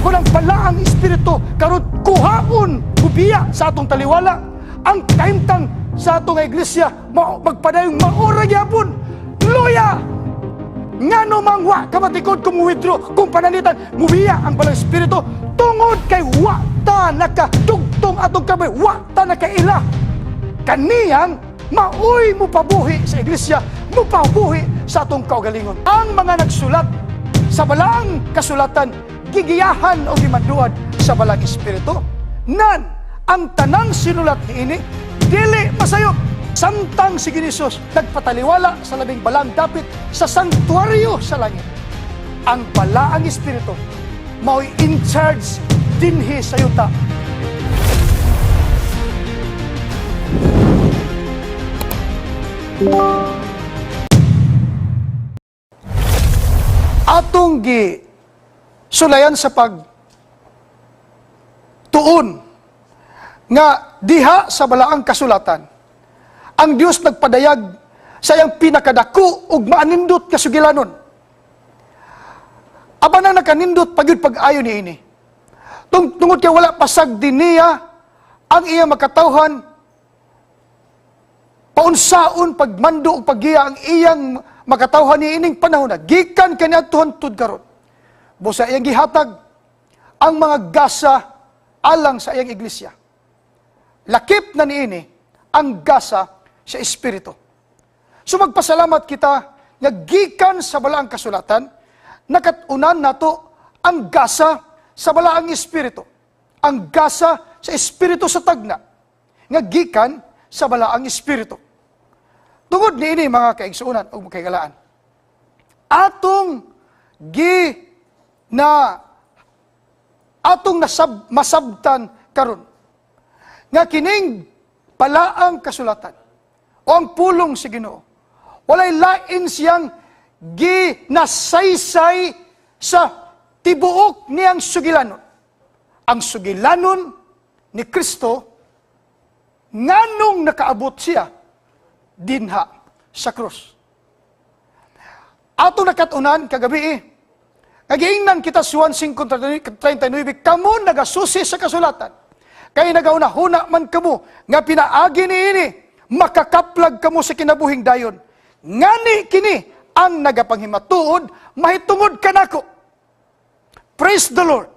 Kung ang balaang espiritu karon kuhaon mubiya sa atong taliwala, ang kahimtang sa atong iglesia magpadayong maura gyapon. Luya! Ngano mang wa ka matikod kung withdraw, kung pananglitan mubiya ang balaang espiritu, tungod kay wa ta nakadugtong atong kamay, wa ta nakaila kaniyang maoy mupabuhi sa iglesia, mupabuhi sa atong kaugalingon. Ang mga nagsulat sa balaang kasulatan gigiyahan o gimanduan sa balaang espiritu. Nan ang tanang sinulat niini dili masayop. Samtang si Ginoong nagpataliwala sa labing balaang dapit sa sanktuaryo sa langit, ang balaang espiritu maoy in charge dinhi sa yuta. Atong gi sulayan sa pag tuon nga diha sa balaang kasulatan ang Dios nagpadayag sa iyang pinakadako ug maanindot nga sugilanon. Apan ang nakanindot pagyud pag-ayo niini, tungod kay wala pasag din niya ang iyang makatawhan, paunsaon pagmando ug paggiya ang iyang makatawhan niining panahon na gikan kaniadto hangtod karon. Busa iyang gihatag ang mga gasa alang sa iyang iglesia. Lakip na niini ang gasa sa espiritu. So magpasalamat kita nga gikan sa balaang kasulatan, nakat-unan nato ang gasa sa balaang espiritu. Ang gasa sa espiritu sa tagna nga gikan sa balaang espiritu. Tungod niini, mga kaigsuonan ug mga, atong gi na atong masabtan karon nga kining balaang kasulatan o ang pulong sa Ginoo, walay lain siyang ginasaysay sa tibuok niyang sugilanon, ang sugilanon ni Kristo nganong nakaabot siya dinha sa krus. Ato nakatunan kagabi eh, nagiingnan kita sa Juan 5:39, "Kamo nagasusi sa kasulatan, kay nagauna-huna man kamo nga pinaagi niini makakaplag kamo sa kinabuhing dayon. Ngani kini ang nagapanghimatuod mahitungod kanako." Praise the Lord.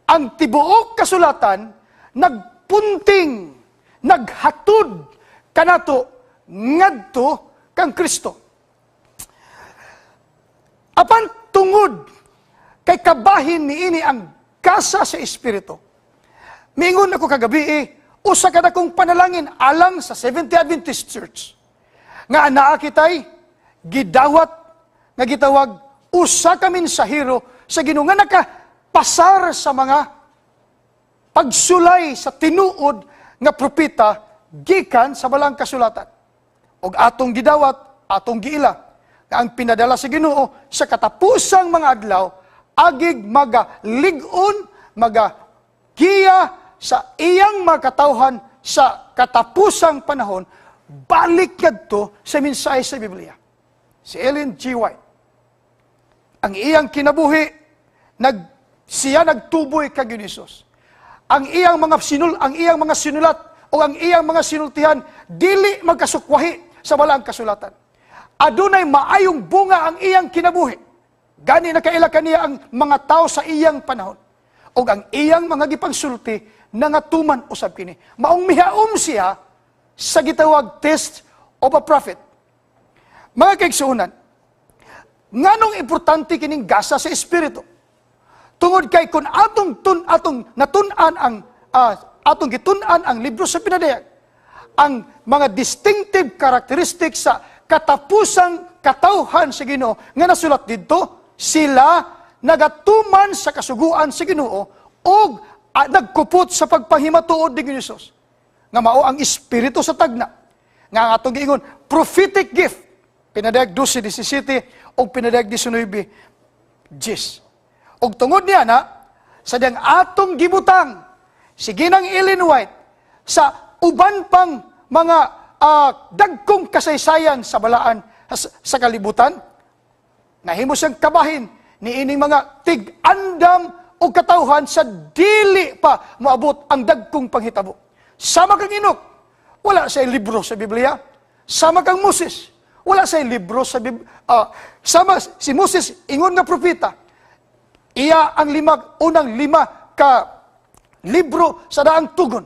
Ang tibuok kasulatan nagpunting, naghatud kanato ngadto kang Kristo. Apan tungod kay kabahin niini ang gasa sa espiritu, miingon ako kagabi eh, usa ka dakong panalangin alang sa Seventh Adventist Church nga anaa kitay gidawat nga gitawag usa ka mensahero sa Ginoo nga nakapasar sa mga pagsulay sa tinuod nga propeta gikan sa balaang kasulatan. Ug atong gidawat, atong giila nga ang pinadala sa Ginoo sa katapusang mga adlaw agig maga lig-on, maga giya sa iyang mga katawhan sa katapusang panahon balik kadto sa mensahe sa Biblia. Si Ellen G. White, ang iyang kinabuhi, siya nagtuboy kag Jesus. Ang iyang mga sinulat o ang iyang mga sinultihan dili magkasukwahi sa balaang kasulatan. Adunay maayong bunga ang iyang kinabuhi. Gani nakaila kaniya ang mga tao sa iyang panahon. O ang iyang mga gipangsulti nangatuman usab kini. Maong mihaom siya sa gitawag test of a prophet. Mga kaigsuonan, nganong importante kining gasa sa espiritu? Tungod kay kung atong natun-an ang atong gitun-an ang libro sa Pinadayag, ang mga distinctive characteristics sa katapusang katawhan sa Ginoo nga nasulat didto, sila nagatuman sa kasuguan sa Ginoo og nagkupot sa pagpahimatuod ni Hesus nga mao ang espiritu sa tagna nga ang atong giingon prophetic gift, Pinadayag 12:17 ug Pinadayag 19:10. Ug tungod niya na sa diyang atong gibutang si Ginang Ellen White sa uban pang mga dagkong kasaysayan sa balaan sa kalibutan, nahimo siyang kabahin ni ining mga tig-andam og og katawhan sa dili pa moabot ang dagkong panghitabo. Sama kang Enoch, wala siya libro sa Biblia. Sama kang Moses, wala siya libro sa Biblia. Sama si Moses, ingon nga propeta, iya ang lima, unang lima ka libro sa Daang Tugon.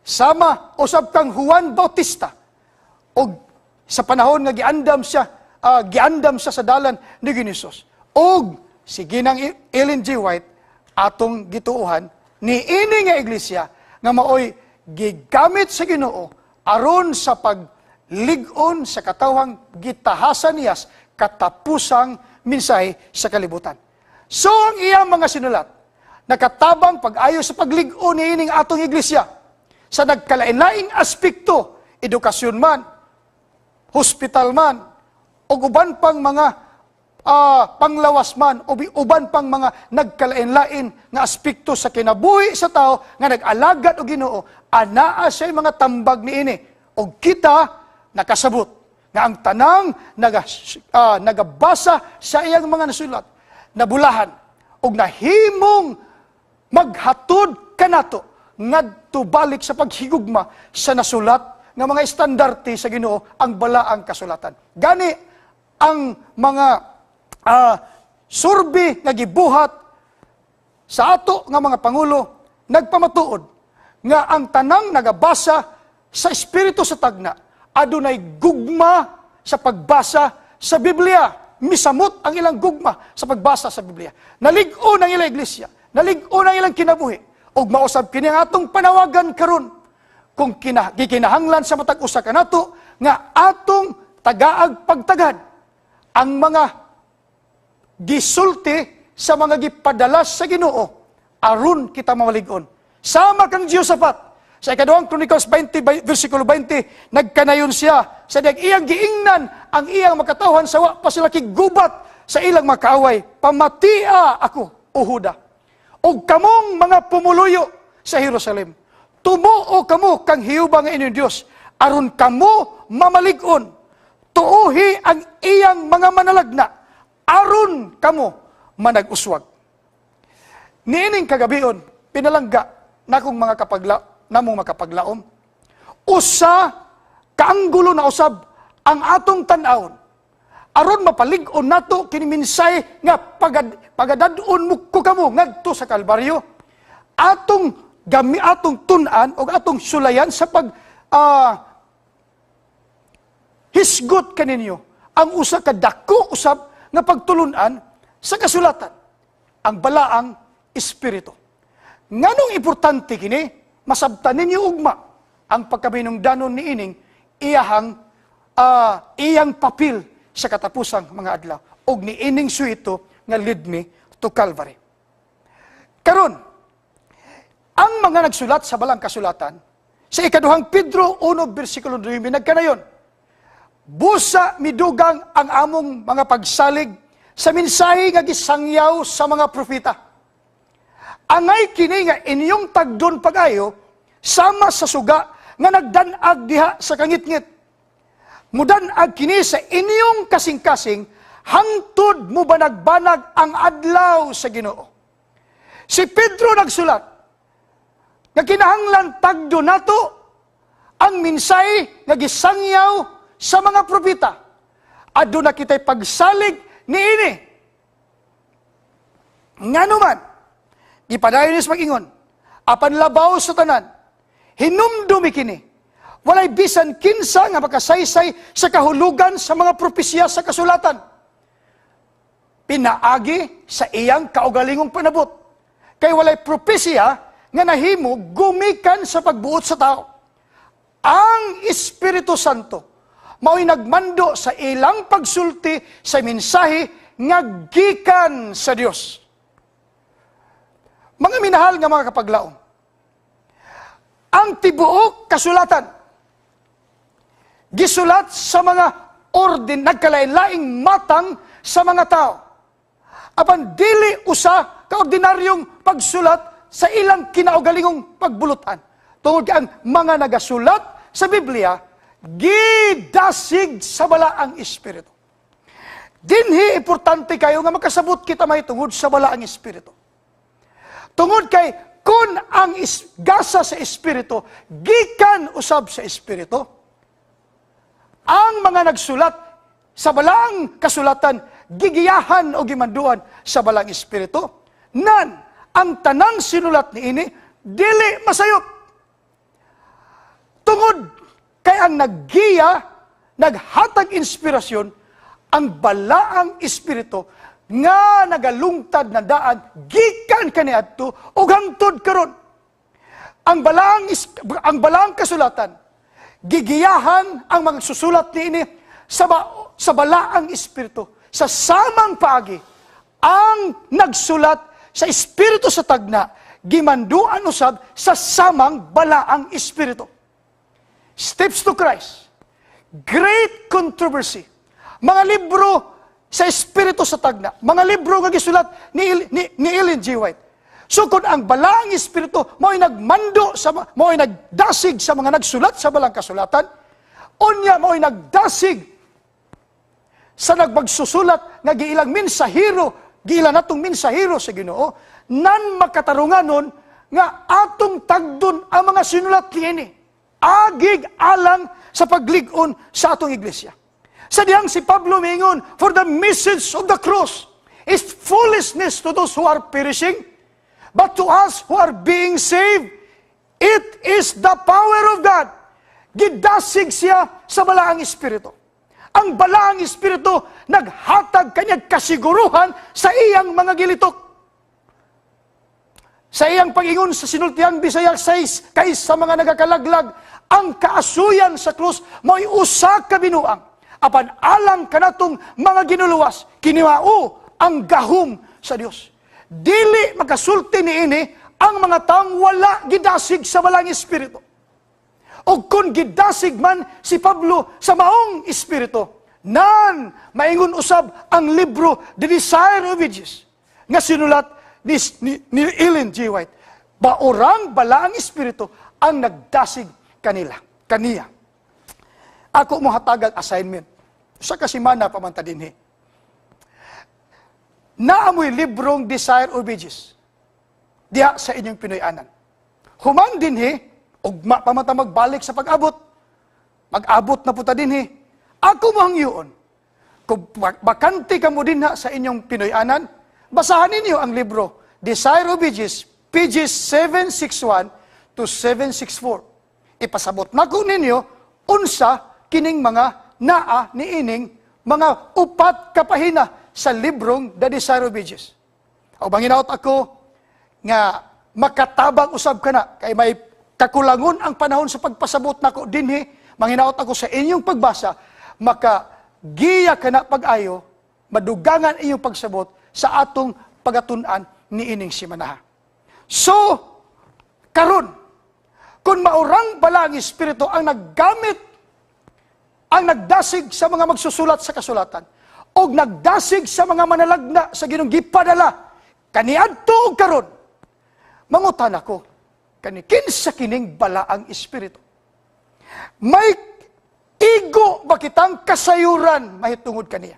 Sama usab kang Juan Bautista og sa panahon nga giandam siya sa dalan ni Hesus. Og si Ginang Ellen G. White atong gituohan ni ini nga iglesia nga maoy gigamit sa Ginoo aron sa paglig-on sa katawhang gitahasan niya katapusang mensahe sa kalibutan. So ang iyang mga sinulat nakatabang pag-ayo sa paglig-on ni ining atong iglesia sa nagkalain-laing aspekto, edukasyon man, hospital man, o uban pang mga panglawas man, o uban pang mga nagkalain-lain nga aspekto sa kinabuhi sa tao nga nag-alagad og Ginoo, anaa siya mga tambag niini. Og kita nakasabot nga ang tanang nagabasa sa iyang mga nasulat, nabulahan og nahimong maghatod kanato ngadto balik sa paghigugma sa nasulat nga mga estandarte sa Ginoo, ang balaang kasulatan. Gani ang mga survey nga gibuhat sa ato nga mga pangulo nagpamatuod nga ang tanang nagabasa sa Espiritu sa Tagna adunay gugma sa pagbasa sa Biblia. Misamot ang ilang gugma sa pagbasa sa Biblia. Nalig-on ang ilang iglesia, nalig-on ang ilang kinabuhi. Ug mausab kini ang atong panawagan karon kung gikinahanglan sa matag usa kanato nga atong tagaag pagtagad ang mga gisulti sa mga gipadala sa Ginoo aron kita mamalig-on. Sama kang Jehoshaphat sa Ikaduhang Chronicles 20 versikulo 20, nagkanayon siya sa diyang iyang giingnan ang iyang makatawhan sa wa pa sila kigubat sa ilang makaaway, "Pamatia ako, o Huda, ug kamong mga pumuluyo sa Jerusalem. Tumuo kamo kang Jehova nga inyong Dios aron kamo mamalig-on. Tuohi ang iyang mga manalagna aron kamo manag-uswag." Niining kagabion, pinalangga nakong mga namong makapaglaom, usa kaanggulo na usab ang atong tan-awon aron mapalig-on nato kini mensahe nga pagadad-on mo ko kamo ngadto sa Kalbaryo. Atong gami atong tun-an og atong sulayan sa pag hisgot kaninyo ang usa ka dako usab nga pagtulun-an sa kasulatan, ang Balaang Espiritu. Nganong importante kini, masabtan ninyo ugma ang pagkaminungdanon niining iyang papel sa katapusang mga adlaw og niining suito nga "Lead Me to Calvary." Karon, ang mga nagsulat sa Balaang Kasulatan, sa Ikaduhang Pedro 1 versikulo 9 nagkanayon, "Busa midugang ang among mga pagsalig sa mensahe nga gisangyaw sa mga propeta. Angay kini nga inyong tagdon pag-ayo sama sa suga nga nagdanag diha sa kangitngit. Mudanag kini sa inyong kasing-kasing hangtod mo banag-banag ang adlaw sa Ginoo." Si Pedro nagsulat nga kinahanglan tagdo nato ang mensahe nga gisangyaw sa mga propeta. Aduna kita'y pagsalig niini. Ngano man, gipadayon ni mag-ingon, "Apan labaw sa tanan, hinumdumi kini, walay bisan kinsa nga makasaysay sa kahulugan sa mga propesya sa kasulatan pinaagi sa iyang kaugalingong panabot. Kay walay propesya nga nahimo gumikan sa pagbuot sa tao. Ang Espiritu Santo mao'y nagmando sa ilang pagsulti sa mensahe nga gikan sa Dios." Mga minahal nga mga kapaglaom, ang tibuok kasulatan gisulat sa mga nagkalain-laing matang sa mga tao. Apan dili usa ka ordinaryong pagsulat sa ilang kinaugalingong pagbulutan. Tungod kay ang mga nagasulat sa Biblia gidasig sa Balaang Espiritu. Dinhi importante kayo nga makasabot kita mahitungod sa Balaang Espiritu. Tungod kay kung ang gasa sa Espiritu gikan usab sa Espiritu, ang mga nagsulat sa Balaang Kasulatan gigiyahan o gimanduan sa Balaang Espiritu, nan ang tanang sinulat niini dili masayop. Tungod kay ang naggiya, naghatag inspirasyon, ang Balaang Espiritu nga nagalungtad na daan gikan kaniadto ug hangtod karon. Ang Balaang Kasulatan, gigiyahan ang mga susulat niini sa Balaang Espiritu. Sa samang paagi, ang nagsulat sa espiritu sa tagna gimanduan usab sa samang Balaang Espiritu. Steps to Christ, Great Controversy, mga libro sa espiritu sa tagna, mga libro nga gisulat ni Ellen G. White. So kung ang Balaang Espiritu mao'y nagmando sa mao'y nagdasig sa mga nagsulat sa Balaang Kasulatan, unya mao'y nagdasig sa nagmagsusulat nga giilang mensahero, giila natong mensahero sa Ginoo, nan makatarunganon nga atong tagdon ang mga sinulat niini agig alang sa paglig-on sa atong iglesia. Sa dihang si Pablo mingon, "For the message of the cross is foolishness to those who are perishing, but to us who are being saved, it is the power of God." Gidasig siya sa Balaang Espiritu. Ang Balaang Espiritu naghatag kanyang kasiguruhan sa iyang mga gilitok. Sa iyang pag-ingon sa sinultihang Bisaya 6, kay sa mga nagakalaglag, ang kaasuyan sa krus mao'y usa ka binuang. Apan alang kanatong mga ginuluwas, kini mao ang gahom sa Dios. Dili makasulti niini ang mga taong wala gidasig sa Balaang Espiritu. O kung gidasig man si Pablo sa maong espiritu, nan maingon usab ang libro The Desire of Ages nga sinulat ni Ellen G. White. Maurang Balaang Espiritu ang nagdasig kanila, kaniya. Ako mo hatagag assignment. Usa ka semana pa man ta dinhi. Naa moy librong Desire of Ages diha sa inyong Pinoy-anan. Human dinhi, ugma pa man ta magbalik sa pag-abot. Mag-abot na po ta dinhi. Ako mo hangyoon. Kung bakante ka mo dinha sa inyong Pinoy-anan, basahan ninyo ang libro Desire of Ages, pages 761 to 764. Ipasabot nako ninyo unsa kining mga naa niining mga upat ka pahina sa librong The Desire of Ages. O manginaot ako nga makatabang usab kana kay may kakulangon ang panahon sa pagpasabot nako dinhi. Manginaot ako sa inyong pagbasa, maka giya kana pag-ayo, madugangan inyong pagsabot sa atong pagatun-an niining simanaha. So karon, kung maurang Balaang Espiritu ang naggamit, ang nagdasig sa mga magsusulat sa kasulatan og nagdasig sa mga manalagna sa Ginoong gipadala kaniadto og karon, mangutan ako kani, kinsa kining Balaang Espiritu? May igo ba kitang kasayuran mahitungod kaniya?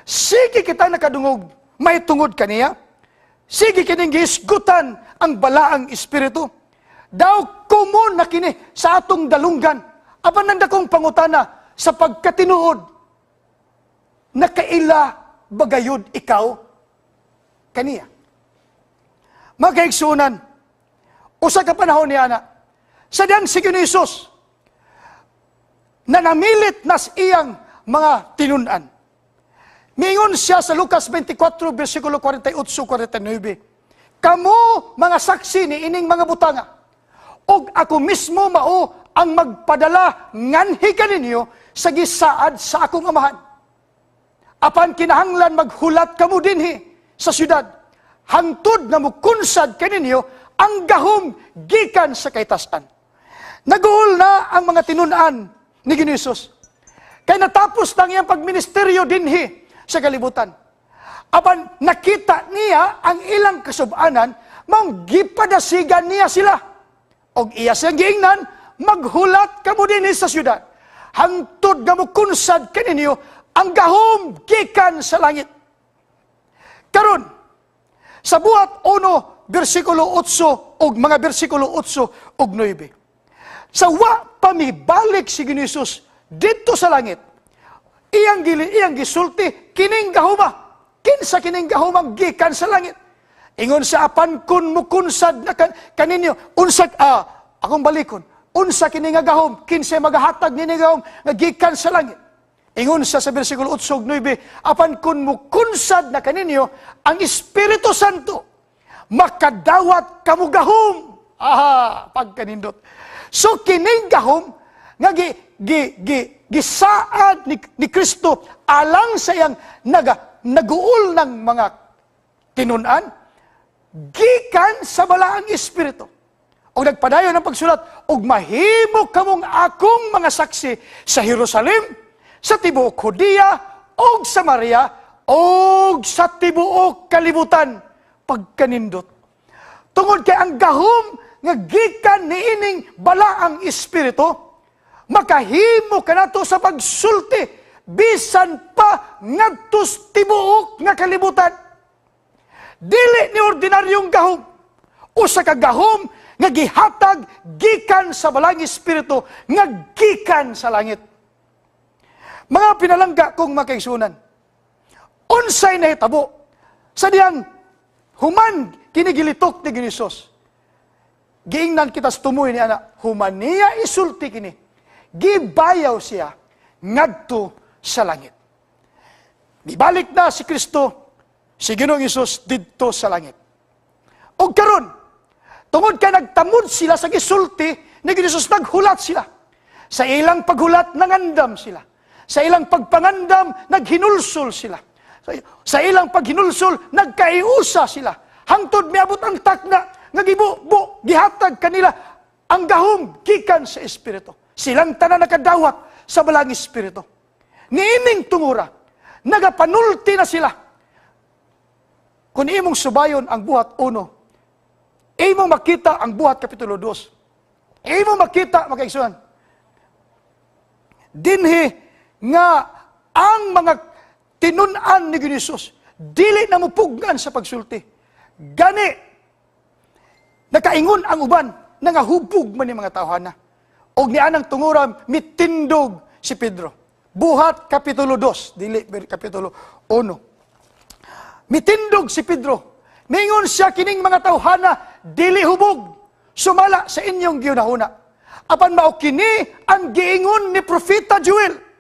Sige kita nakadungog mahitungod kaniya? Sige kining gihisgutan ang Balaang Espiritu? Daw common na kini sa atong dalunggan. Apan ang dakong pangutana, sa pagkatinuod, nakaila bagayod ikaw kaniya? Mga kaigsuonan, usa ka panahon niya na, sa diyang si Ginoong Hesus, na namilit nas iyang mga tinun-an. Mingon siya sa Lucas 24, versikulo 48-49, "Kamo mga saksi ni ining mga butanga, ug ako mismo mao ang magpadala nganhi kaninyo sa gisaad sa akong Amahan. Apan kinahanglan maghulat kamo dinhi sa syudad hangtod nga mukunsad kaninyo ang gahom gikan sa kaitasan." Naguol na ang mga tinun-an ni Ginoong Hesus. Kay natapos na ang iyang pagministeryo dinhi sa kalibutan. Apan nakita niya ang ilang kasubanan, maong gipadasigan niya sila. Og iya siyang giingnan, "Maghulat kamo dinhi sa syudad hangtod nga mukunsad kaninyo Ang gahom gikan sa langit. Karon, sa Buhat 1, bersikulo 8 ug mga bersikulo 8 ug 9. Sa wa pa mibalik si Ginoo Hesus didto sa langit, iyang gisulti kining gahuma. Kinsa kining gahumang gikan sa langit? Ingon sa, "Apan kun mukunsad na kaninyo," unsa, akong balikon. Unsa kini nga gahom? Kinsa magahatag nini gahom nga gikan sa langit? Ingon sa bersikulo 8 ug 9, "Apan kun mukunsad na kaninyo ang Espiritu Santo, makadawat kamo gahom." Aha, pagkanindot. So kining gahom nga gi, gi, gi, gisaad ni Kristo alang sa iyang naguol ng mga tinun-an gikan sa Balaang Espiritu. Og nagpadayon ang pagsulat, "Ug mahimo kamong akong mga saksi sa Jerusalem, sa tibuok Judea, ug Samaria, ug sa tibuok kalibutan." Pagkanindot. Tungod kay ang gahom nga gikan niining Balaang Espiritu, makahimo kanato sa pagsulti bisan pa ngadtos tibuok nga kalibutan. Dili ni ordinaryong gahom. Usa ka gahom nga gihatag gikan sa Balaang Espiritu nga gikan sa langit. Mga pinalangga kong makaigsunan, unsay nahitabo sa diyang human kini gilitok ni Hesus? Giingnan kita sa tumoy ni ana, human niya isulti kini, gibayaw siya ngadto sa langit. Gibalik na si Kristo, si Ginoong Hesus, didto sa langit. Og karon, tungod kay nagtamod sila sa gisulti ni Hesus, naghulat sila. Sa ilang paghulat, nangandam sila. Sa ilang pagpangandam, naghinulsol sila. Sa ilang paghinulsol, nagkaiusa sila. Hangtod miabot ang takna nga gibubo, gihatag kanila ang gahom gikan sa Espiritu. Silang tanan nakadawat sa Balaang Espiritu. Niining tungura, nagapanulti na sila. Kung imong subayon ang Buhat 1, imong makita ang Buhat Kapitulo 2. Imong makita, makaigsunan, dinhi nga ang mga tinun-an ni Hesus dili na mupugnan sa pagsulti. Gani, nakaingon ang uban na nga hubog man ni mga tawhana. Og nianang tungura, mitindog si Pedro. Buhat Kapitulo 2, dili Kapitulo 1. Mitindog si Pedro. Ningon siya, "Kining mga tawhana dili hubog sumala sa inyong gihunahuna. Apan mao kini ang giingon ni Propeta Joel.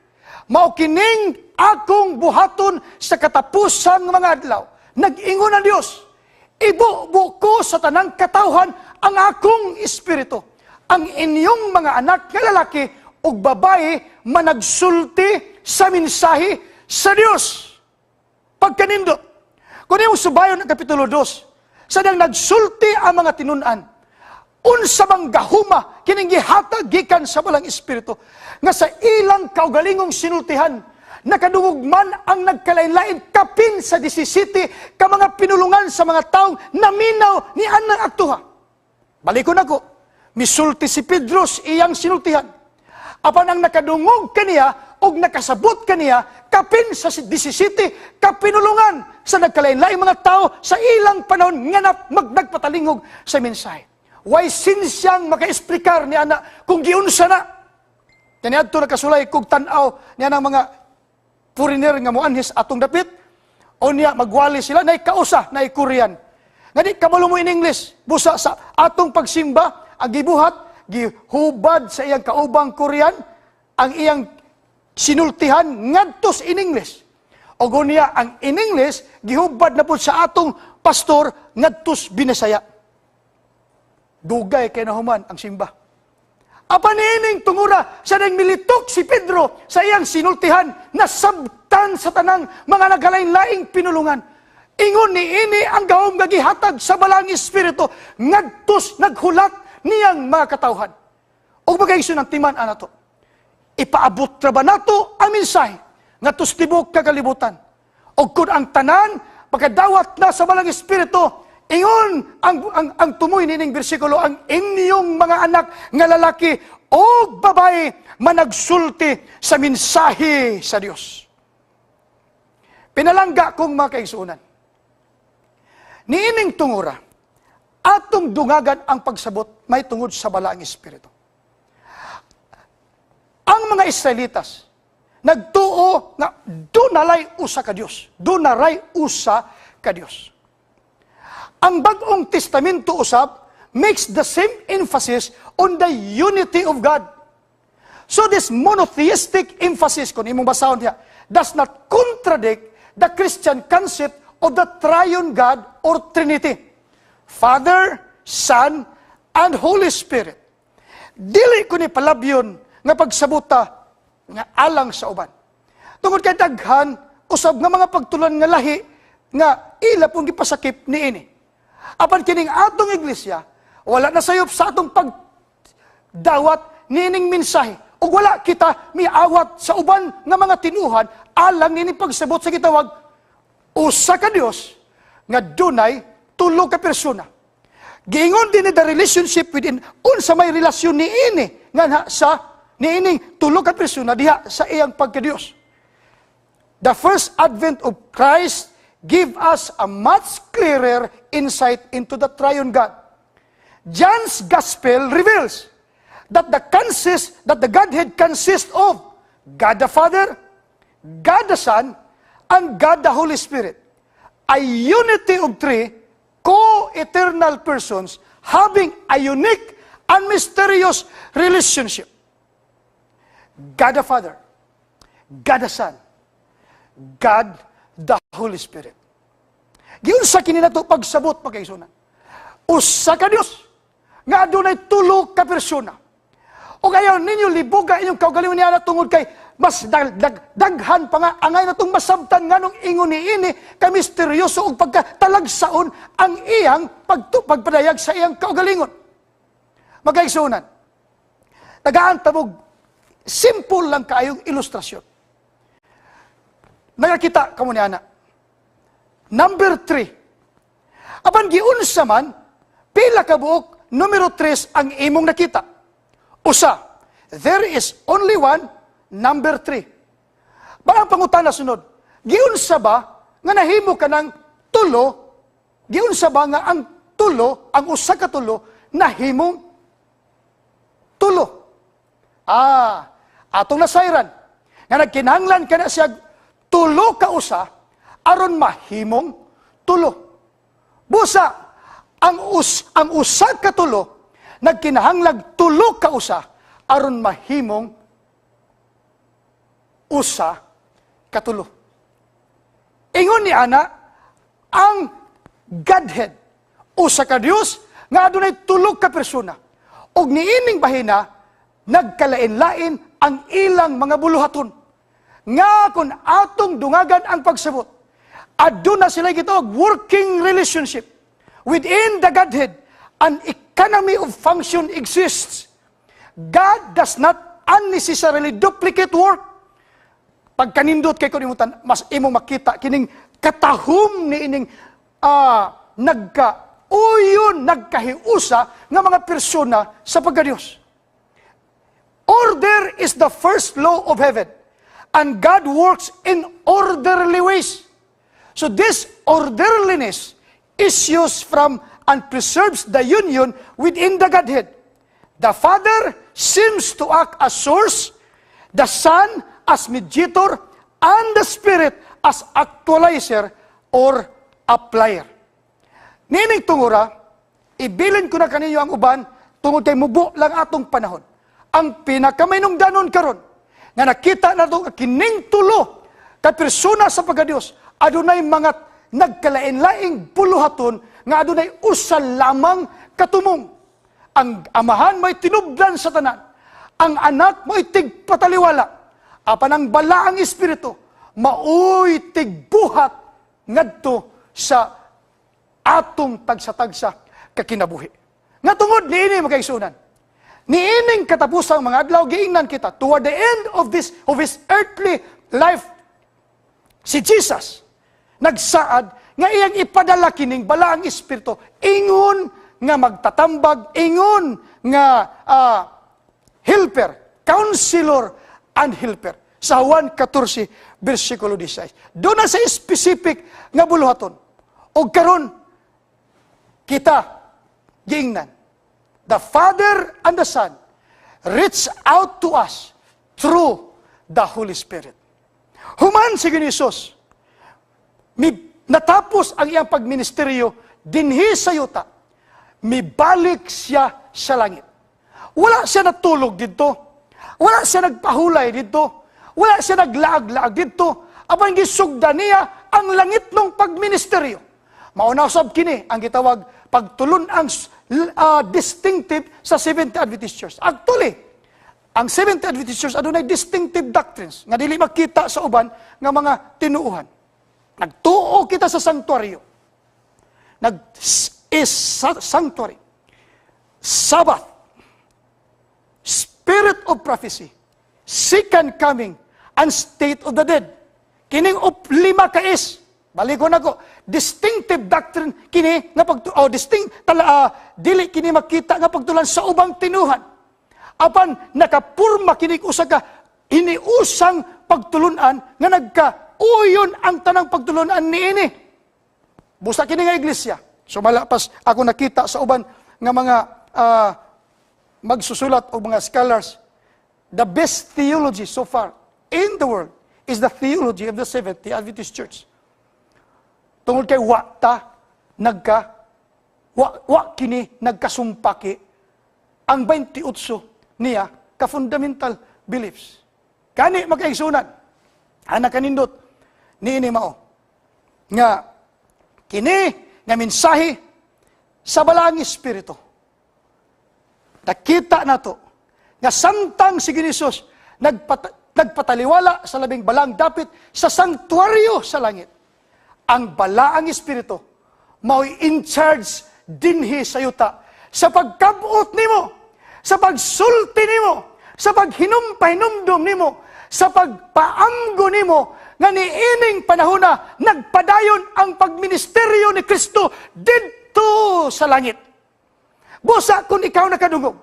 Mao kining akong buhaton sa katapusang mga adlaw. Nag-ingon ang Dios, ibubo ko sa tanang katawhan ang akong espiritu. Ang inyong mga anak nga lalaki ug babae managsulti sa mensahe sa Dios." Pagkanindot. Kung imong subayon ang Kapitulo 2, sa nang nagsulti ang mga tinun-an, unsa bang gahuma kining gihatag gikan sa Balaang Espiritu nga sa ilang kaugalingong sinultihan nakadungog man ang nagkalain-lain kapin sa 17 ka mga pinulungan sa mga taong naminaw ni anang aktuha? Balikon ako. Misulti si Pedro sa iyang sinultihan. Apan ang nakadungog kaniya og nakasabot kaniya kapin sa 17 ka pinulungan sa nagkalain-laing mga tao sa ilang panahon nga nagpatalingog sa mensahe. Way sinsyang makaesplikar ni ana kung giunsa na. Kaniadto nakasulay kog tan-aw niya ng mga foreigner nga moanhis atong dapit o niya magwali sila nay kausa nay Korean. Nga di kabalo mo in English, busa sa atong pagsimba ang gibuhat, gihubad sa iyang kaubang Korean ang iyang sinultihan ngadtos in English. O niya ang in English gihubad na pud sa atong pastor ngadtos Binisaya. Dugay kay nahuman ang simba. Apan niining tungura sa nang militok si Pedro sa iyang sinultihan, nasabtan sa tanang mga nagkalain-laing pinulungan. Ingon ni ini ang gahom nga gihatag sa Balaang Espiritu ngadtos naghulat niyang mga katawhan. Og magaigsoon ang timan anato. Ipaabot ra ba nato ang mensahe ngadtos tibuok ka kalibutan? Og kung ang tanan pagkadawat na sa Balaang Espiritu, ingon ang tumoy nining bersikulo, "Ang inyong mga anak nga lalaki o babae managsulti sa mensahe sa Dios." Pinalangga kong mga kaigsuonan. Niining tungura, atong dungagan ang pagsabot may tungod sa Balaang Espiritu. Ang mga Israelitas nagtuo nga dunalay usa ka Dios. Dunaray usa ka Dios. Ang Bag-ong Testamento usab makes the same emphasis on the unity of God. So this monotheistic emphasis, kung imong basahon diha, does not contradict the Christian concept of the triune God or Trinity: Father, Son, and Holy Spirit. Dili ko ni palabyon nga pagsabuta nga alang sa uban. Tungod kay daghan usab nga mga pagtulon nga lahi nga ila pong gipasakip niini. Apan kining atong iglesia, wala na sayop sa atong pagdawat niining mensahe. Ug wala kita miawat sa uban nga mga tinuhan alang nining pagsabot sa gitawag usa ka Dios nga dunay tulo ka persona. Giingon din ni the relationship within, unsa may relasyon niini nga sa niining tulo ka persona diha sa iyang pagka-Dios. The first advent of Christ give us a much clearer insight into the triune God. John's Gospel reveals that the Godhead consists of God the Father, God the Son, and God the Holy Spirit. A unity of three co-eternal persons having a unique and mysterious relationship. God the Father, God the Son, God the Holy Spirit. Giunsa kini nato pagsabot, mga kaigsuonan? Usa ka Dios nga adunay tulo ka persona. O ayaw ninyo libuga inyong kaugalingon niya tungod kay mas daghan pa nga angay natong masabtan nganong ingon niini ka misteryoso ug pagkatalagsaon ang iyang pagpadayag sa iyang kaugalingon. Mga kaigsuonan, tagaan ta og simple lang kaayong ilustrasyon. Nakakita kamo ni ana. Number 3. Apan giunsa man, pila ka buok numero 3 ang imong nakita? Usa. There is only one number 3. Ba ang pangutana sunod, giunsa ba nga nahimo ka ng tulo? Giunsa ba nga ang tulo, ang usa ka tulo, nahimong tulo? Atong nasayran nga nagkinahanglan ka na siya tulo ka usa aron mahimong tulo. Busa, ang usa ka tulo nagkinahanglag tulo ka usa aron mahimong usa ka tulo. Ingon ni ana, ang Godhead usa ka Dios nga adunay tulo ka persona. Ug niining bahina nagkalain-lain ang ilang mga buluhaton. Nga kung atong dungagan ang pagsabot, aduna sila gitawag working relationship within the Godhead. An economy of function exists. God does not unnecessarily duplicate work. Pagkanindot kay kun imutan, mas imong makita kining katahom ni ining nagka uyon, nagkahiusa nga mga persona sa pagkadiyos. Order is the first law of heaven. And God works in orderly ways. So this orderliness issues from and preserves the union within the Godhead. The Father seems to act as source, the Son as mediator, and the Spirit as actualizer or applier. Niining tungura, ibilin ko na kaninyo ang uban tungod kay mubo lang atong panahon. Ang pinakaminungdanon karon nga nakita nato nga kining tulo ka persona sa pagkadiyos adunay mga nagkalain-laing buluhaton nga adunay usa lamang katumong. Ang Amahan may tinubdan sa tanan. Ang Anak mo'y tigpataliwala. Apan ang Balaang Espiritu maoy tigbuhat ngadto sa atong tagsa-tagsa kakinabuhi. Nga tungod niini, mga kaigsuonan, niining katapusang mga adlaw, giingnan kita toward the end of his earthly life, si Jesus nagsaad nga iyang ipadala kining Balaang Espiritu ingon nga magtatambag, ingon nga helper, counselor and helper. Sa Juan 14 versikulo 16. Duna say specific nga buluhaton. O karon kita giingnan, the Father and the Son reach out to us through the Holy Spirit. Human si Jesus, mi, natapos ang iyang pagministeryo dinhi sa yuta, mibalik siya sa langit. Wala siya natulog didto. Wala siya nagpahulay didto. Wala siya naglaag-laag didto. Apan gisugdan niya ang langitnong pagministeryo. Mao na usab kini ang gitawag pagtulun-ang distinctive sa Seventh Adventist Church. Actually, ang Seventh Adventist Church adunay distinctive doctrines nga dili makita sa uban nga mga tinuohan. Nagtuo kita sa sanctuaryo. Nag is sanctuary. Sabbath. Spirit of prophecy. Second coming and state of the dead. Kining lima ka is. Balikon ako. Distinctive doctrine kini nga pag oh, distinct tala, dili kini makita nga pagtulunan sa ubang tinuhan. Apan nakapurma kini usa ka iniusang pagtulunan nga nagka-uyon ang tanang pagtulunan niini. Busa kini nga iglesia. Sumala pas ako nakita sa uban nga mga magsusulat o mga scholars, the best theology so far in the world is the theology of the Seventh-day Adventist Church. Tungod kay wa ta nagka wa, wa kini nagkasumpaki ang 28 niya ka fundamental beliefs. Kani, makaigsunan, ana kanindot niini, mao nga kini nga mensahe sa Balaang Espiritu. Nakita nato nga samtang si Jesus nagpataliwala sa labing balaang dapit sa sanktuaryo sa langit, ang Balaang Espiritu mao'y in charge dinhi sa yuta sa pagkabot nimo, sa pagsulti nimo, sa paghinumpahinumdum nimo, sa pagpaamgo nimo nga niining panahona nagpadayon ang pagministeryo ni Kristo didto sa langit. Busa kung ikaw nakadungog,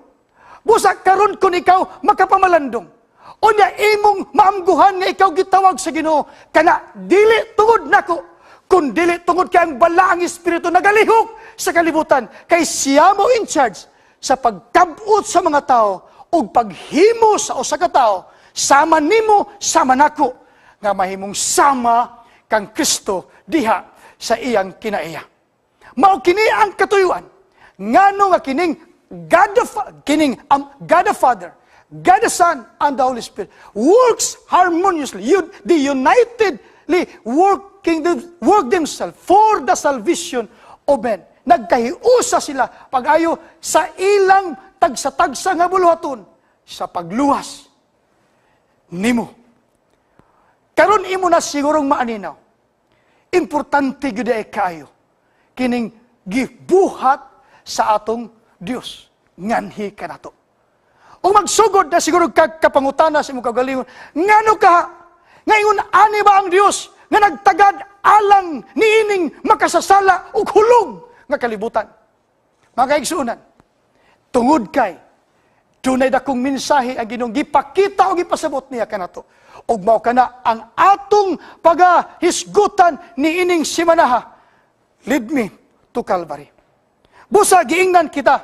busa karon kung ikaw makapamalandong, unya imong maamguhan nga ikaw gitawag sa Ginoo, kana dili tungod nako, kun dili tungod kay ang Balaang Espiritu nagalihok sa kalibutan, kay siya mo in charge sa pagkabot sa mga tao ug paghimo sa usa ka tawo sama nimo, sama nako, nga mahimong sama kang Kristo diha sa iyang kinaiya. Mao kini ang katuyuan ngano nga kining God the Father, God the Son, and the Holy Spirit works harmoniously. The unitedly work themselves for the salvation of men. Nagkahiusa sila pag-ayo sa ilang tagsa-tagsa nga buluhaton sa pagluwas nimo. Karon imo na sigurong maaninaw. Importante gyud ay kaayo kining gibuhat sa atong Dios nganhi kanato. O magsugod na siguro kag kapangutana sa imong kaugalingon, ngano ka ngayon, ani ba ang Dios nga nagtagad alang niining makasasala ug hulog nga kalibutan? Mga kaigsuonan, tungod kay dunay dakong mensahe ang Ginoong gipakita o gipasabot niya kanato. Ug mao kana ang atong pagahisgutan niining simanaha. Lead me to Calvary. Busa giingnan kita,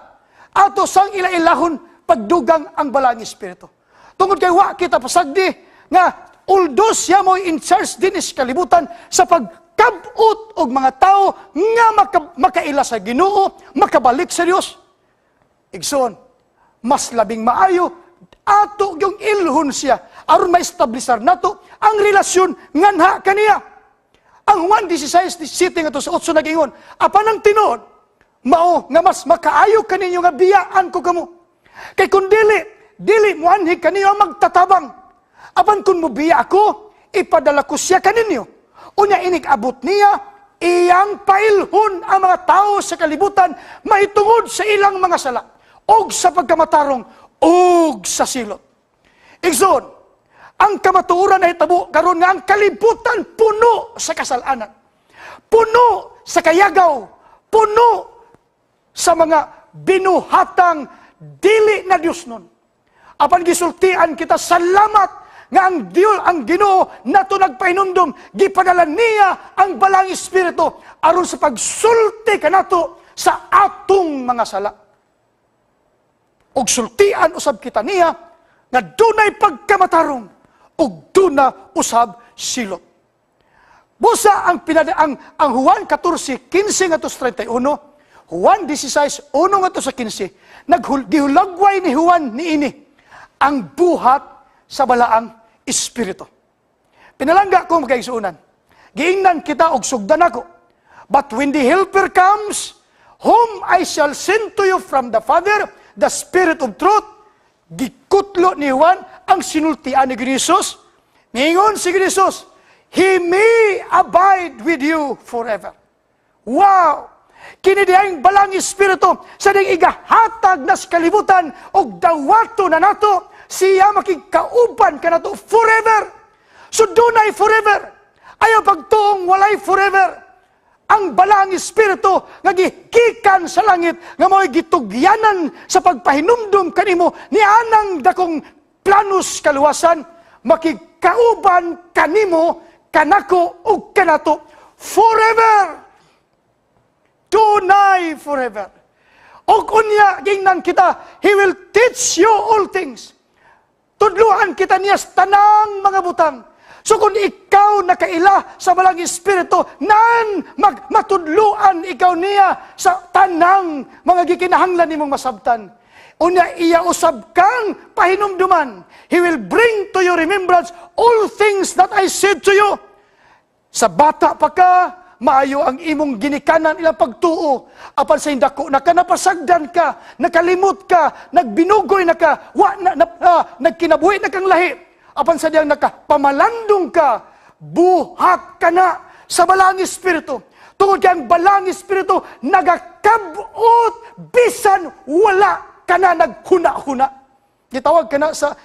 ato sang ila-ilahon pagdugang ang Balaang Espiritu. Tungod kay wa kita pasagdi nga although siya mo in charge din sa kalibutan sa pagkabot og mga tao nga makaila sa Ginoo, makabalik sa Dios. Igsoon, mas labing maayo ato yung ilhon siya aron ma-establisar nato ang relasyon nganha kaniya. Ang Juan 16 sitting ato sa 8 nagingon, "Apan ang tinuod mao nga mas makaayo kaninyo nga biyaan ko kamo. Kay kung dili, dili moanhi kaninyo ang magtatabang. Apan kung mobiya ako, ipadala ko siya kaninyo. Unya inig abot niya, iyang pailhon ang mga tao sa kalibutan mahitungod sa ilang mga sala, og sa pagkamatarong, og sa silot." Igsoon, ang kamatuoran ay tabo karon nga ang kalibutan puno sa kasalanan. Puno sa kayagaw, puno sa mga binuhatang dili na Diyos nun. Apan gisultian kita, salamat Nga ang Dios, ang Ginoo nato nagpahinumdom, gipadala niya ang Balaang Espiritu aron sa pagsulti kanato sa atong mga sala. Ug sultian usab kita niya nga dunay pagkamatarong ug duna usab silot. Busa ang pinada ang Juan 14:15 ngadto sa 31, Juan 16:1 ngadto sa 15, gihulagway ni Juan niini ang buhat sa Balaang Espiritu. Pinalangga ko, mga kaigsuonan. Giingnan kita og sugdan ako. "But when the Helper comes, whom I shall send to you from the Father, the Spirit of truth," gikutlo ni Juan ang sinultian ni Jesus. Ningon si Jesus, "He may abide with you forever." Wow! Kini dihang Balaang Espiritu sa ding igahatag na sa kalibutan og dawato na nato, siya makigkauban kanato forever. So dunay forever. Ayaw pagtuong walay forever. Ang Balaang Espiritu nga gigikan sa langit nga mao'y gitugyanan sa pagpahinumdum kanimo ni anang dakong planos kaluwasan, makigkauban kanimo, kanako ug kanato forever. Dunay forever. Og unya gingnan kita, "He will teach you all things." Tudluan kita niya sa tanang mga butang. So kung ikaw nakaila sa Balaang Espiritu, nan matudluan ikaw niya sa tanang mga gikinahanglan nimong masabtan. Unya iya usab kang pahinumduman. "He will bring to your remembrance all things that I said to you." Sa bata pa ka, maayo ang imong ginikanan ilang pagtuo. Apan sa dako na ka, napasagdan ka, nakalimot ka, nagbinugoy na ka, wa na, na nagkinabuhi na kang lahi. Apan sa diyang nakapamalandong ka, buhat ka na sa Balaang Espiritu. Tungod kay ang Balaang Espiritu nagakabot bisan wala ka na naghuna-huna. Gitawag ka na sa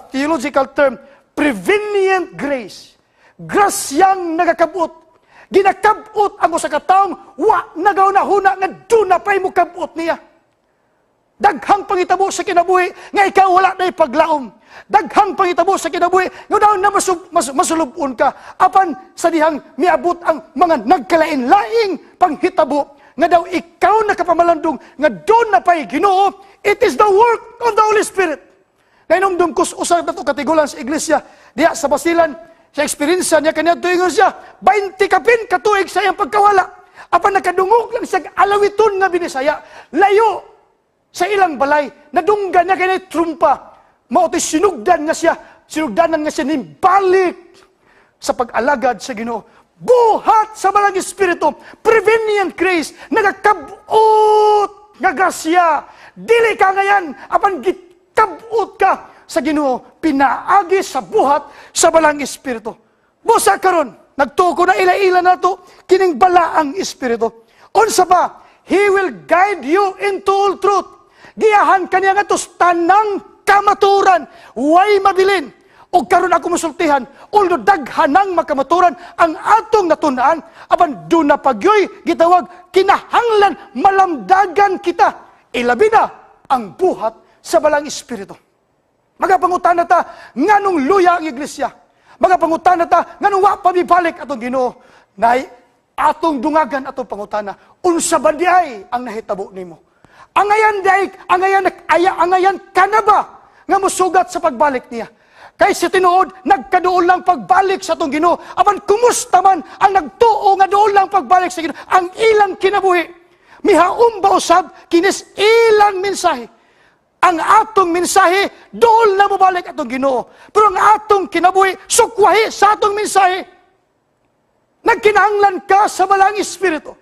theological term, prevenient grace. Grasyang nagakabot. Ginakabot ang usa ka taong wa nagahuna-huna nga duna pa'y mokabot niya. Daghang pangitabo sa kinabuhi nga ikaw wala na paglaom. Daghang pangitabo sa kinabuhi nga daw na masulubon ka. Apan sa dihang miabot ang mga nagkalain-laing panghitabo nga daw ikaw nakapamalandong nga duna pa'y Ginoo, it is the work of the Holy Spirit. Nahinumdum ko usa na to katigulang sa iglesia diha sa Basilan, sa eksperyensya niya kaniya tuingon siya, 20 kapin katuig sa iyang pagkawala. Apan nakadungog lang siya alawiton nga Binisaya, layo sa ilang balay, nadunggan niya kay trumpa. Mao to'y sinugdan nga siya, sinugdanan nga siya balik sa pag-alagad sa Ginoo. Buhat sa Balaang Espiritu, prevenient grace, nagakabot nga grasya. Dili ka ngayan, apan gikabot ka sa Ginoo, pinaagi sa buhat sa Balaang Espiritu. Busa karon, nagtuo ko na ila-ila nato kining Balaang Espiritu. Unsa pa? "He will guide you into all truth." Giyahan kaniya ngadto sa tanang kamaturan, way mabilin. O karon ako musultihan, although daghanang makamaturan ang atong natun-an, apan duna pa gyoy gitawag kinahanglan malamdagan kita. Ilabi na ang buhat sa Balaang Espiritu. Magapangutana ta nganong luya ang iglesia. Magapangutana ta nganong wa pa mibalik atong Ginoo. Nay atong dungagan atong pangutana, unsa ba diay ang nahitabo nimo? Angayan diay, angayan aya angayan ka na ba nga mosugat sa pagbalik niya? Kay sa tinuod, nagkaduol lang pagbalik sa atong Ginoo. Apan kumusta man ang nagtuo nga duol lang pagbalik sa Ginoo? Ang ilang kinabuhi. Mihaom ba usab kinis ilang mensahe? Ang atong mensahe, duol na mobalik atong Ginoo. Pero ang atong kinabuhi, sukwahi sa atong mensahe. Nagkinahanglan ka sa Balaang Espiritu.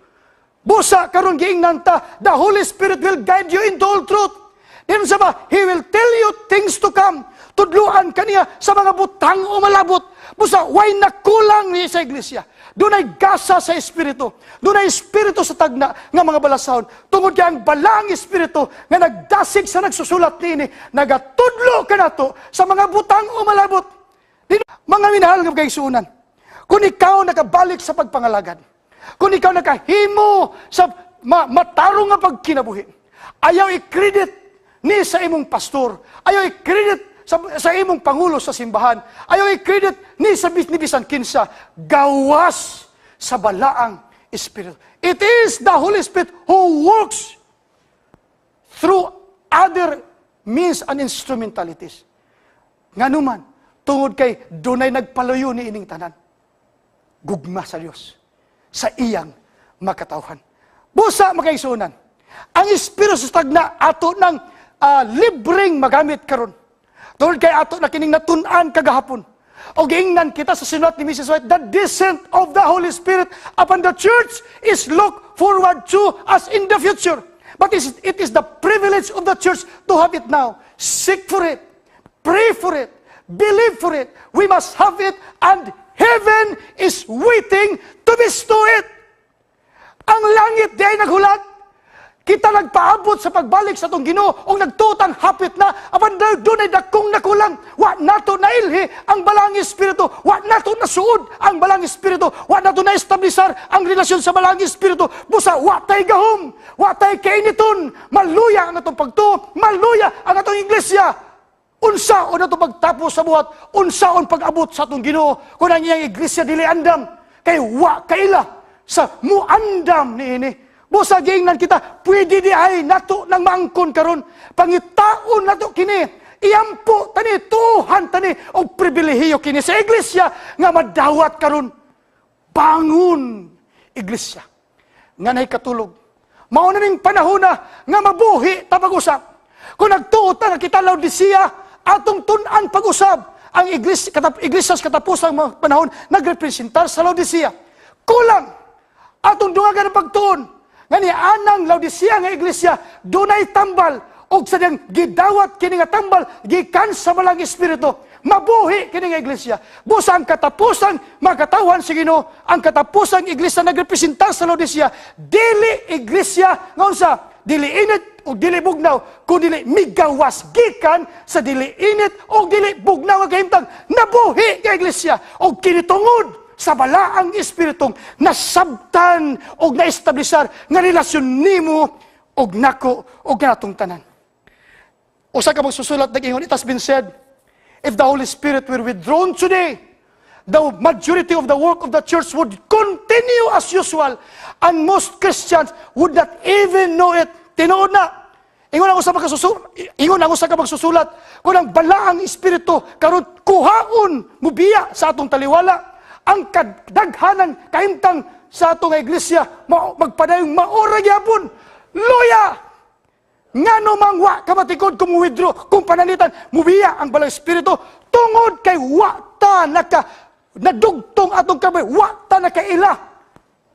Busa karon giingnan ta, "The Holy Spirit will guide you into all truth." Din sa ba, "He will tell you things to come." Tudluan kaniya sa mga butang o malabot. Busa, way nakulang ni sa iglesia. Dunay gasa sa Espiritu. Dunay Espiritu sa tagna nga mga balasahon. Tungod kay ang Balaang Espiritu nga nagdasig sa nagsusulat niini, nagatudlo kanato sa mga butang o malabot. Mga minahal nga kaigsuonan, kung ikaw nakabalik sa pagpangalagad, kung ikaw nakahimo sa matarong nga pagkinabuhi, ayaw i-credit ni sa imong pastor, ayaw i-credit sa sa imong pangulo sa simbahan. Ayaw i-credit ni bisan kinsa gawas sa Balaang Espiritu. It is the Holy Spirit who works through other means and instrumentalities. Nganuman, tungod kay dunay nagpaluyo ni ining tanan. Gugma sa Dios sa iyang makatawhan. Busa, mga kaigsuonan, ang Espiritu sa tagna ato ng libreng magamit karon. Tungod kay ato na kining natun-an kagahapon. O giingnan kita sa sinulat ni Mrs. White, the descent of the Holy Spirit upon the church is looked forward to as in the future. But it is the privilege of the church to have it now. Seek for it, pray for it, believe for it. We must have it, and heaven is waiting to bestow it. Ang langit diay naghulat. Kita nagpaabot sa pagbalik sa atong Ginoo ug nagtuo tang hapit na, apan dunay dakong nakulang. Wa nato nailhi ang Balaang Espiritu, wa nato nasuod ang Balaang Espiritu, wa nato naestablisar ang relasyon sa Balaang Espiritu. Busa wa tay gahom, wa tay kainiton, maluya ang atong pagtuo, maluya ang atong iglesia. Unsaon ato pagtapos sa buhat, unsaon pag-abot sa atong Ginoo kung ang iyang iglesia dili andam, kay wa kaila sa muandam niini? Busa giingnan kita, pwede diay nato nang maangkon karon. Pangitaon nato kini. Iampo tani, tuhan tani, og pribilehiyo kini sa iglesia nga madawat karon. Bangon, iglesia nga nay katulog. Mao na ning panahon na nga mabuhi ta pag-usab. Kung nagtuo ta nga kita Laodicea, atong tun-an pag-usab. Ang iglesia sa katapusang mga panahon nagrepresentar sa Laodicea. Kulang atong dungagan ng pagtuon nga ni anang Laodicea nga iglesia dunay tambal og sa diyang gidawat kini nga tambal gikan sa Balaang Espiritu, mabuhi kini nga iglesia. Busa ang katapusan makatawhan sa Ginoo, ang katapusang iglesia nagrepresentar sa Laodicea, dili iglesia nga unsa, dili init o dili bugnaw, kun dili migawas gikan sa dili init o dili bugnaw nga kahimtang. Nabuhi nga iglesia og kini tungod sa Balaang Espiritong nasabtan og naestablisar nga relasyon nimo og nako og kanatong tanan. Usa ka magsusulat nag-ingon, "It has been said, if the Holy Spirit were withdrawn today, the majority of the work of the church would continue as usual and most Christians would not even know it." Tinuod na. Ingon ang usa ka magsusulat, kung ang Balaang Espiritu karon kuhaon mubiya sa atong taliwala, ang kadaghanan kahimtang sa atong iglesia magpadayong maura gyapon. Luya! Ngano mang wa ka matikod kung withdraw, kung pananglitan, mubiya ang Balaang Espiritu tungod kay wa ta naka nadugtong atong kamay, wa ta nakaila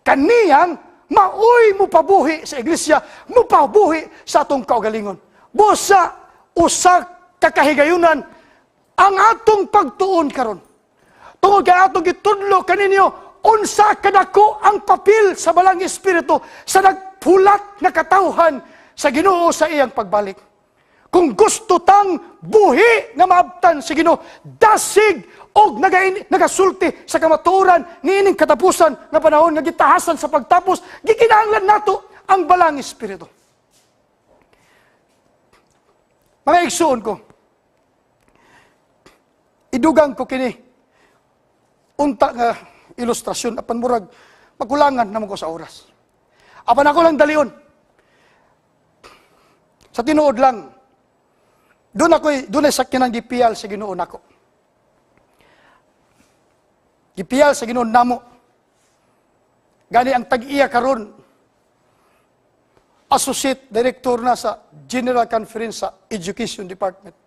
kaniyang maoy mupabuhi sa iglesia, mupabuhi sa atong kaugalingon. Busa usa ka kahigayunan ang atong pagtuon karon. Tungod kay atong gitudlo kaninyo unsa kadako ang papel sa Balaang Espiritu sa nagpulat nga katawhan sa Ginoo sa iyang pagbalik. Kung gusto tang buhi nga maabtan sa Ginoo, dasig og nagasulti sa kamatuoran niining katapusan nga panahon nga gitahasan sa pagtapos, gikinahanglan nato ang Balaang Espiritu. Mga igsuon ko, idugang ko kini unta nga ilustrasyon apan murag makulangan naman ko sa oras. Apan ako lang dalion. Sa tinuod lang, doon ay sakyanan gipiyal sa Ginoo nako. Gipiyal sa Ginoo namo. Gani ang tag-iya karon, associate director na sa General Conference sa Education Department.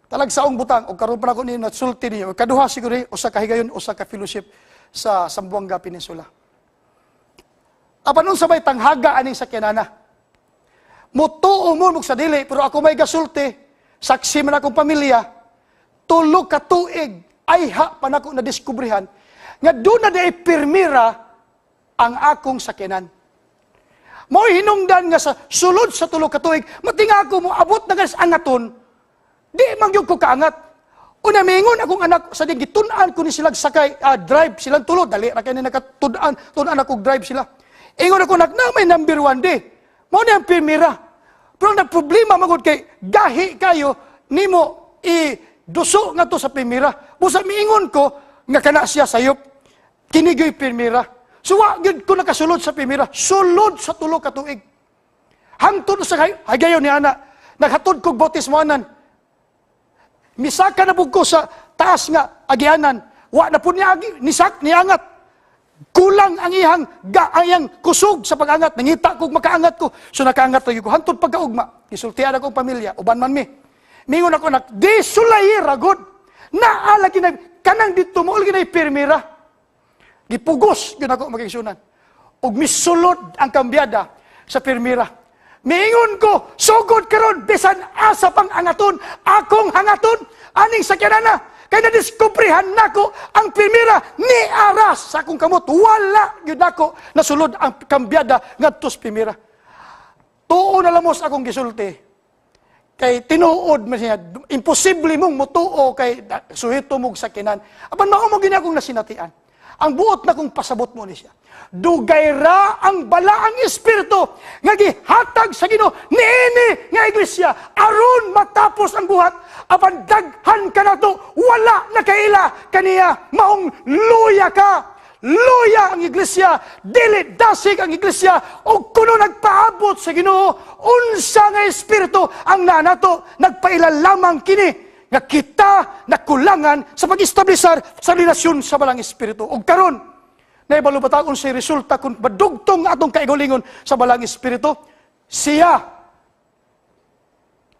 Talagsaong butang, og karon pa nako ni nasulti niyo, kaduha siguro eh, usa ka higayon, usa ka fellowship sa Zamboanga Peninsula. Apan unsa may tanghaga aning sakyanana? Mutuo mo mo sa dili, pero ako may gasulti, saksi man akong pamilya, 3 ka tuig ayha pa nako na diskubrihan nga doon na di pirmira ang akong sakyanan. Mo'y hinungdan nga sa sulod sa 3 ka tuig, matinga ako mo abot na gas angaton, di man gyud ko kaangat. Una mingon akong anak sa di gitun-an ko ni silang sakay, drive silang tulo, dali ra kay ni nakatun-an, tun-an ako drive sila. Ingon ako, "Anak, na may number 1 di. Mao ni ang pirmira." Pero ang problema magud kay gahi kayo, nimo i duso ngadto sa primera. Busa miingon ko nga kana siya sayop. Kini gyoy primera. So wa gyud ko nakasulod sa primera. Sulod sa 3 ka tuig. Hangtod sa higayon ni ana, naghatod kog bautismoanan. Misaka na pud ko sa taas nga agianan. Wa na pud niya agi, nisak niangat. Kulang ang iyang kusog sa pag-angat. Nangita kog makaangat ko. So nakaangat lagi ko. Hantod pagkaugma. Gisultian akong pamilya. Uban man mi. Mingon ako nak, di sulayi ragod. Naa lagi na, kanang dito mo, lagi na pirmira. Gipugos, yun ako magigsunan. Ug misulod ang kambyada sa pirmira. Miingon ko, sugod karon bisan asa pang angaton, akong hangaton, aning sakyanan. Kay nadiskubrihan nako ang pirmira ni aras sa akong kamot. Wala gyud nako nasulod ang kambyada ngadto sa pirmira. Tuo na lamos akong gisulti. Kay tinuod man siya, imposible mong mutuo kay suhito mong sakinan. Apan mao mo gini akong nasinatian. Ang buot na kong pasabot mo ni siya. Dugay ra ang balaang espiritu nga gihatag sa Ginoo niini nga iglesia aron matapos ang buhat, apan daghan kanato wala nakaila kaniya. Maong luya ka, luya ang iglesia, dili dasig ang iglesia. O kuno nagpaabot sa Ginoo, unsa nga espiritu ang nanato? Nagpaila lamang kini nga kita nakulangan sa pag-establisar sa relasyon sa balang espiritu. Og karon, naibalo ba ta unsay resulta kung madugtong atong kaigulingon sa balang espiritu? Siya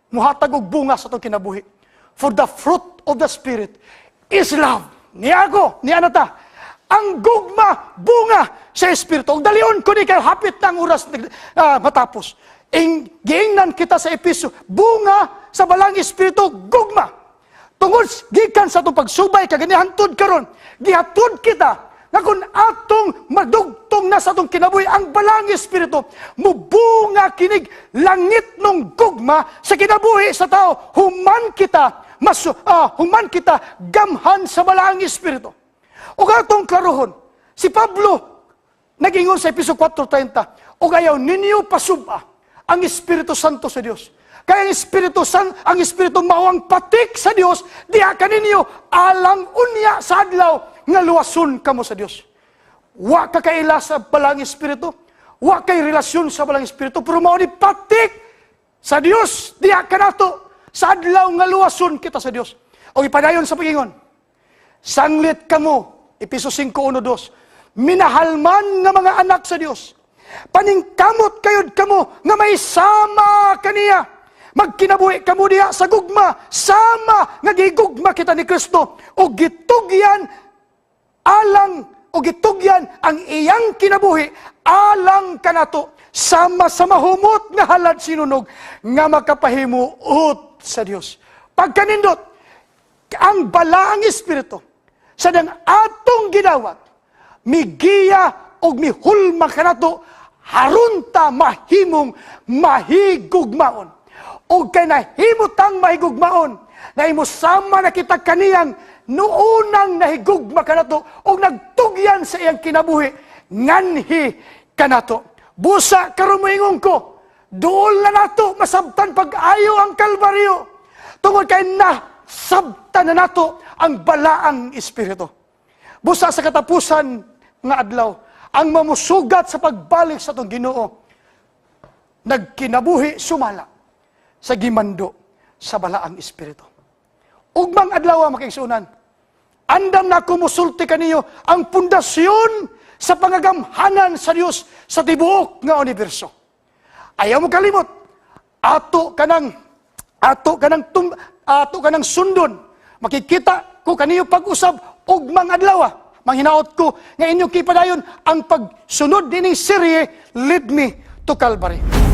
muhatag og bunga sa atong kinabuhi. For the fruit of the Spirit is love. Niago, niya na ta. Ang gugma, bunga sa Espiritu. Ug dalion ko ni kay hapit na ang oras matapos. Giingnan kita sa Episo, bunga sa balang Espiritu, gugma. Tungod gikan sa atong pagsubay kag hantod karon, gihatod kita nga kung atong madugtong na sa atong kinabuhi ang balang Espiritu, mubunga kinig langit nung gugma sa kinabuhi sa tao human kita gamhan sa balang Espiritu. Ug atong klarohon, si Pablo nagingon sa Episo 4:30, "Ug ayaw ninyo pasub-a ang Espiritu Santo sa Dios. Kaya ang Espiritu mao ang patik sa Dios diha kaninyo alang unya sa adlaw nga luwason kamo sa Dios." Wa ka kaila sa balang Espiritu, wa kay relasyon sa balang Espiritu, pero mao ni patik sa Dios diha kanato sa adlaw nga luwason kita sa Dios. O ipadayon sa pagingon, "Sanglit kamo," Episo 5:1-2, "minahalman nga mga anak sa Dios, paningkamot kayod kamo nga may sama kaniya. Magkinabuhi kamo diha sa gugma, sama nga gigugma kita ni Kristo, o gitugyan ang iyang kinabuhi alang kanato sama sa mahumot nga halad sinunog nga makapahimuot sa Dios." Pagkanindot, ang balaang espiritu sa dang atong gidawat migiya og mihulma kanato harun ta mahimong mahigugmaon. Og kay nahimutang mahigugmaon, nahimo sama na kita kaniyang noonang nahigugma kanato og nagtugyan sa iyang kinabuhi nganhi kanato. Busa karon moingon ko, duol na nato masabtan pag-ayo ang Kalbaryo tungod kay nasabtan na nato ang balaang espiritu. Busa sa katapusan nga adlaw, ang mamusugat sa pagbalik sa atong Ginoo, nagkinabuhi sumala sa gimando sa balaang espiritu. Ugmang adlaw, mga, andam na kumusulti kaniyo ang pundasyon sa pangagamhanan sa Dios sa tibuok nga universo. Ayaw mo kalimot, ato kanang sundon. Makikita ko kaniyo pag-usab ugmang adlaw. Manghinaot ko nga inyong kipadayon ang pagsunod dining serye, Lead Me to Calvary.